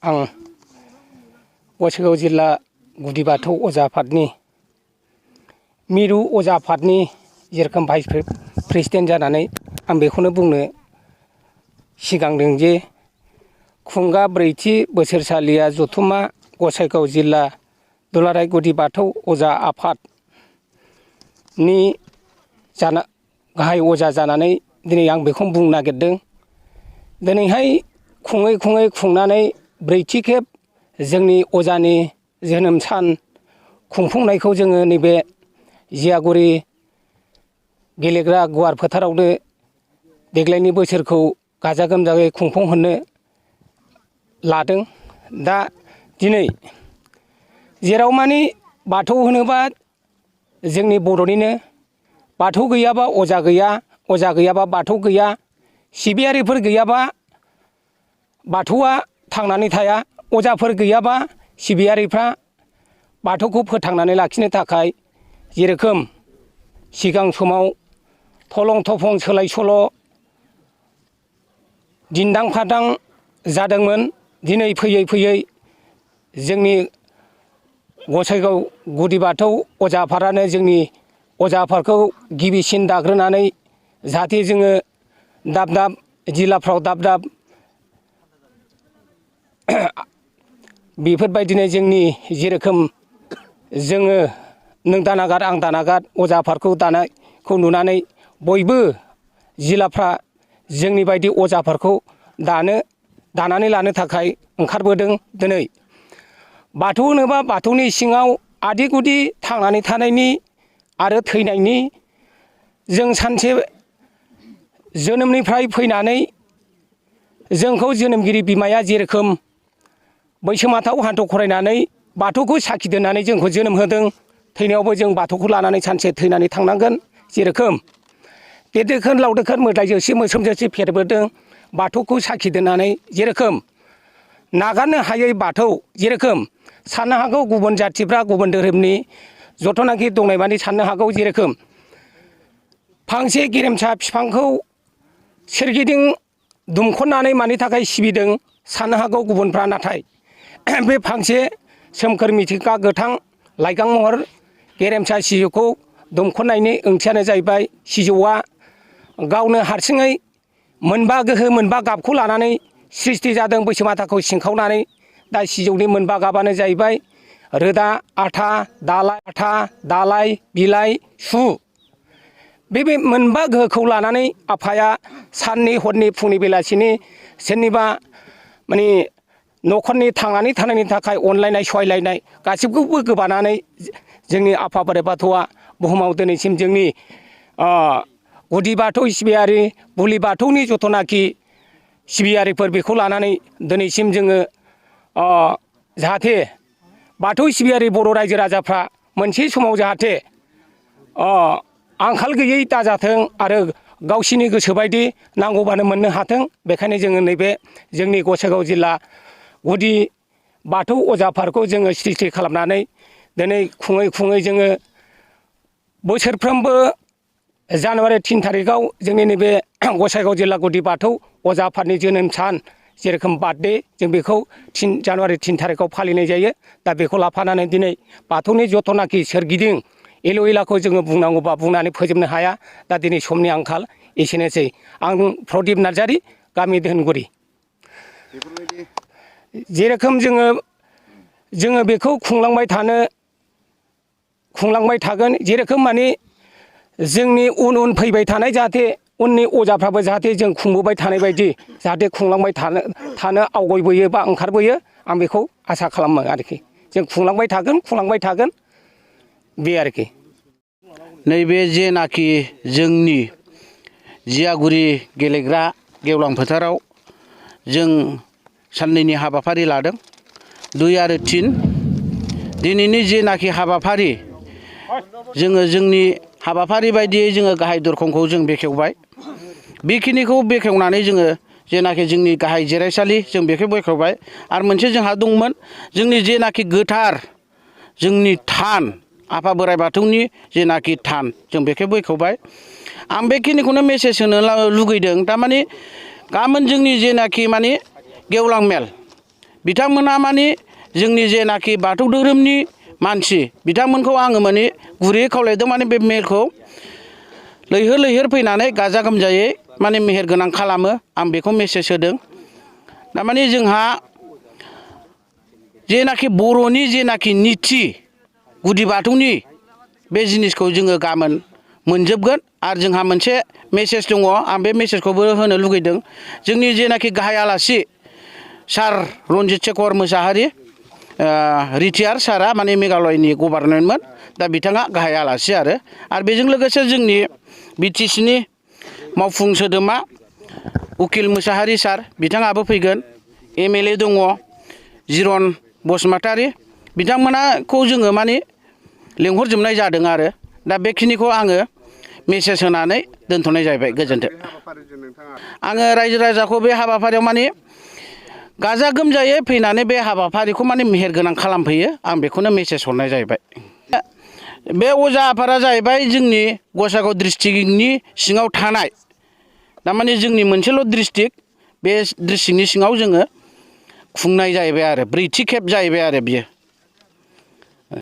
आं गसाइगाव जिल्ला गुदि बाथौ अजा आफादनि मिरु अजा आफादनि जेरोखोम भाइस प्रेसिडेन्ट जानानै आं बेखौनो बुंनो सिगांदों जे खुंगा ब्रैथि बोसोरसालिया जथुम्मा गसाइगाव जिल्ला दुलाराय गुदि बाथौ अजा आफादनि गाहाय अजा जानानै दिनै आं बेखौनो बुंनो नागिरदों। दिनैहाय खुङै खुङै खुंनानै ब्रैथि खेब जोंनि अजानि जोनोम सान खुंफुंनायखौ जोङो नैबे जियागुरि गेलेग्रा गुवार फोथारावनो देग्लायनि बोसोरखौ गाजा गोमजायै खुंफुंहोनो लादों। दा दिनै जेराव माने बाथौ होनोबा जोंनि बर'निनो बाथौ गैयाबा अजा गैया, अजा गैयाबा बाथौ गैया, सिबियारिफोर गैयाबा बाथौआ थांनानै थाया, अजाफोर गैयाबा सिबियारिफ्रा बाथौखौ फोथांनानै लाखिनो थाखाय जेरोखोम सिगां समाव थलं थफं सोलाय सोल' दिन्दां फादां जादोंमोन। दिनै फैयै फैयै जोंनि गसाइगाव गुदि बाथौ अजा आफादानो जोंनि अजा आफादखौ गिबिसिन दाग्रोनानै जाहाथे जोङो दाब दाब जिल्लाफ्राव दाब दाब बेफोरबायदिनो जोंनि जेरोखोम जोङो नों दानागार आं दानागार अजा आफादखौ दानायखौ नुनानै बयबो जिल्लाफ्रा जोंनि बायदि अजा आफादखौ दानानै लानो थाखाय ओंखारबोदों। दिनै बाथौ होनोबा बाथौनि सिङाव आदि गुदि थांनानै थानायनि आरो थैनायनि जों सानसे जोनोमनिफ्राय फैनानै जोंखौ जोनोमगिरि बिमाया जेरोखोम बैसोमाथाव हान्थु खरायनानै बाथौखौ साखि दोननानै जोंखौ जोनोम होदों। थैनायावबो जों बाथौखौ लानानै सानसे थैनानै थांनांगोन। जेरोखोम बे दोखोन लावदोखोन मोदाय जोसि मोस्रोम जोसि फेरबोदों बाथौखौ साखि दोननानै। जेरोखोम नागारनो हायै बाथौ, जेरोखोम साननो हागौ गुबुन जाथिफ्रा गुबुन धोरोमनि जथनाखि दंनाय मानि साननो हागौ जेरोखोम फांसे गेरेमसा बिफांखौ सोरगिदिं दुमख'नानै मानि थाखाय सिबिदों साननो हागौ गुबुनफ्रा, नाथाय बे फांसे सोमखोर मिथिंगा गोथां लाइगां महर गेरेमसा सिजौखौ दुमख'नायनि ओंथियानो जाहैबाय सिजौआ गावनो हारसिङै मोनबा गोहो मोनबा गाबखौ लानानै सृष्टि जादों बैसोमाथाखौ सिंखावनानै। दा सिजौनि मोनबा गाबानो जाहैबाय रोदा, आथा, दालाइ, बिलाइ, सु। बे मोनबा गोहोखौ लानानै आफाया साननि हरनि फुंनि बेलासिनि सोरनिबा माने न'खरनि थांनानै थानायनि थाखाय अनलायनाय सहायलायनाय गासिबखौबो गोबानानै जोंनि आफा बोराइ बाथौआ बुहुमाव दिनैसिम जोंनि गुदि बाथौ सिबियारि बुलि बाथौनि जथनाखि सिबियारिफोर बेखौ लानानै दिनैसिम जोङो जाहाथे बाथौ सिबियारि बर' रायजो राजाफ्रा मोनसे समाव जाहाथे आंखाल गैयै दाजाथों आरो गावसिनि गोसोबायदि नांगौबानो मोननो हाथों। बेखायनो जोङो नैबे जोंनि गसाइगाव जिल्ला गुदि बाथौ अजा आफादखौ जोङो सृष्टि खालामनानै दिनै खुङै खुङै जोङो बोसोरफ्रोमबो जानुवारि 3 थारिखआव जोंनि नैबे गसाइगाव जिल्ला गुदि बाथौ अजा आफादनि जोनोम सान जेरोखोम बार्थडे जों बेखौ जानुवारि 3 थारिखआव फालिनाय जायो। दा बेखौ लाफानानै दिनै बाथौनि जथनाखि सोरगिदिं एलु एलाखौ जोङो बुंनांगौबा बुंनानै फोजोबनो हाया। दा दिनै समनि आंखाल एसेनोसै। आं प्रदिप नार्जारि, गामि दोनगुरि। जेरोखोम जोङो बेखौ खुंलांबाय थागोन। जेरोखोम माने जोंनि उन फैबाय थानाय जाहाथे उननि अजाफ्राबो जाहाथे जों खुंबोबाय थानाय बायदि जाहाथे खुंलांबाय थानो आवगायबोयो बा ओंखारबोयो आं बेखौ आसा खालामो आरोखि। जों खुंलांबाय थागोन बे आरोखि। नैबे जेनाखि जोंनि जियागुरि गेलेग्रा गेवलां फोथाराव जों साननैनि हाबाफारि लादों 2 आरो 3। दिनैनि जेनाखि हाबाफारि जोङो जोंनि हाबाफारि बायदियै जोङो गाहाय दरखंखौ जों बेखेवबाय। बेखिनिखौ बेखेवनानै जोङो जेनाखि जोंनि गाहाय जिरायसालि जों बेखौ बेखेवबाय। आरो मोनसे जोंहा दंमोन जोंनि जेनाखि गोथार जोंनि थान आफा बोराइ बाथौनि जेनाखि थान जों बेखौ बेखेवबाय। आं बेखिनिखौनो मेसेज होनो लुगैदों। थारमाने गाबोन जोंनि जेनाखि माने गेवलां मेल बिथांमोना माने जोंनि जेनाखि बाथौ धोरोमनि मानसि बिथांमोनखौ आङो माने गुरैयै खावलायदों माने बे मेलखौ लैहोर लैहोर फैनानै गाजा गोमजायै माने मेहेर गोनां खालामो आं बेखौ मेसेज होदों। थारमाने जोंहा जेनाखि बर'नि जेनाखि निथि गुदि बाथौनि बे जिनिसखौ जोङो गाबोन मोनजोबगोन आरो जोंहा मोनसे मेसेज दङ आं बे मेसेजखौबो होनो लुगैदों। जोंनि जेनाखि गाहाय आलासि सार रन्जित शेखर मोसाहारि रिटायार सारा माने मेघालयनि गभर्नरमोन दा बिथाङा गाहाय आलासि आरो बेजों लोगोसे जोंनि बिटिसिनि मावफुं सोद्रोमा उकिल मोसाहारि सार बिथाङाबो फैगोन। एमएलए दङ जिरन बसुमतारी बिथांमोनाखौ जोङो माने लेंहरजोबनाय जादों आरो दा बेखिनिखौ आङो मेसेज होनानै दोनथ'नाय जाहैबाय। गोजोन्थों। आङो रायजो राजाखौ बे हाबाफारियाव माने गाजा गोमजायै फैनानै बे हाबाफारिखौ माने मेहेर गोनां खालामफैयो आं बेखौनो मेसेज हरनाय जाहैबाय। बे अजा आफादा जाहैबाय जोंनि गसाइगाव डिस्ट्रिक्टनि सिङाव थानाय थारमाने जोंनि मोनसेल' डिस्ट्रिक्ट बे डिस्ट्रिक्टनि सिङाव जोङो खुंनाय जाहैबाय आरो ब्रैथि खेब जाहैबाय आरो बियो।